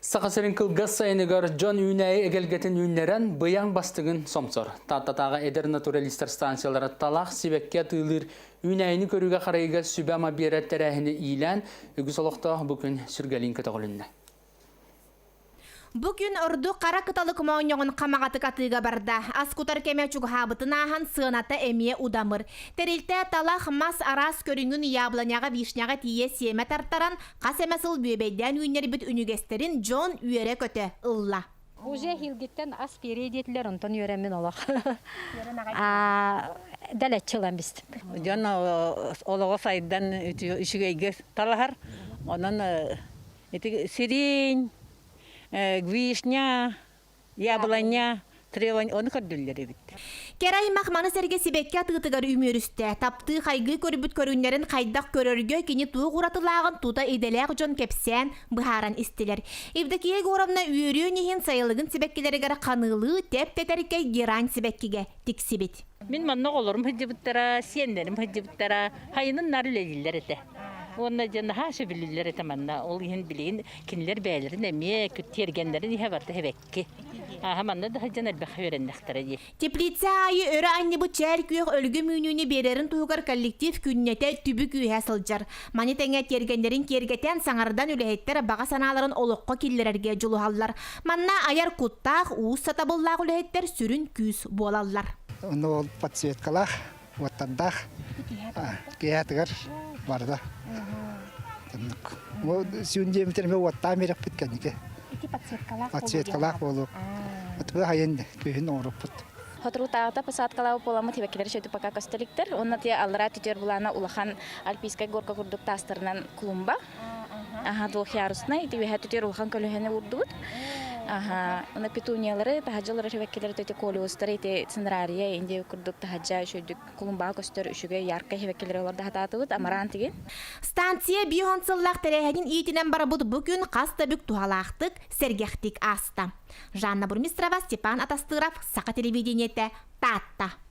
Саха сирин кылгас сайыныгар дьон үүнээйи эгэлгэтин үүннэрэн быйаҥ бастыҥын сомсор. Тааттатааҕы эдэр натуралистар станциялара талах сибэкки атыылыыр үүнээйини көрүүгэ-харайыыга сүбэ-ама биэрэр тэрээһини иилээн, үгүс олохтоох бу күн сүргэлиин көтөҕүлүннэ. Бу күн ордук хара кыталык моонньоҕун хамаҕатык атыыга барда. Ас кутар кэмэ чугаһаабытын ааһан сыаната эмиэ удамыр. Тэрилтэ талах, мас араас көрүҥүн яблоняҕа, вишняҕа тиийэ сиэмэ тартаран, Хас эмэ сыл бүөбэйдээн үүннэрбит үнүгэстэрин дьон үөрэ-көтө ылла. Уже эһиилгиттэн ас биэриэ диэтилэр, онтон үөрэммин олох. Дэлэччи ылан бистим. Дьон олоҕо сайдан үчүгэйгэ талаһар. Онон ити сирень, вишня, Яблоня, трелань ону көрдүллэр эбит. Кэрэ аймах маны сэргэ сибэкки атыытыгар үмүөрүстэ. Таптыы хайгыы көрбүт көрүҥнэрин хайдах көрөргө кини туох уратылааҕын тута идэлээх дьон кэпсээн, быһааран истилэр. Евдокия Егоровна үөрүөн иһин сайылыгын сибэккилэригэр ханыылыы тэп-тэтэркэй герань сибэккигэ тиксибит. Мин манна оҕолорум сылдьыбыттара, сиэннэрим сылдьыбыттара, хайынын наар үлэлииллэр этэ. Уонна дьэ наһаа сөбүлүүллэр этэ манна. Ол иһин билигин кинилэр бэйэлэрин эмиэ тиэргэннэрин иһэ барыта эбэкки. Ааһа манна да сылдьан элбэххэ үөрэннэхтэрэ дии. Теплица аайы өрө анньыбыт чээл күөх өлгөм үүнүүнү биэрэрин туһугар коллектив күннэтэ түбүк үөһэ сылдьар. Маны тэҥэ тиэргэннэрин киэргэтэн, саҥардан үлэһиттэр баҕа санааларын олоххо киллэрэргэ дьулуһаллар. Манна айар куттаах, уус сатабыллаах үлэһиттэр сүрүн күүс буолаллар. Онно ол подсветкалаах, уоттардаах киэһэтигэр барда. Сүүн диэмитэр эмэ уоттаан биэрэппит кэнники. Ити подсветкалаах Подсветкалаах буолуо. Оту хайын күһүн оҥоруппут. Соторутааҕыта посадкалаабыт буоламмыт хибэккилэр сөтү пока көстөлүктэр. Уонна тиэ аллараа түтүөр булаана улахан альпийскай горка курдук таастарынан клумба. Аха двухъяруснай ити үөһэ түтүөр улахан көлөһөнү уурдубут. Аха уна петуниялары таһадьа олорор хибэккилэри төтө колиустары ити цинрария индия курдук таһадьа үчүгдүк клумбаҕа көстөр үчүгэй яркай хибэккилэри олордо хатаатыбыт амараан тигин. Станция бион сыллаах тэрээһинин иитинэн барбыт бу күн хас да бүк туһалаахтык, сэргэхтик ааста. Жанна Бурмистрова, Степан Атастыров, Саха телевидениетэ, Таатта.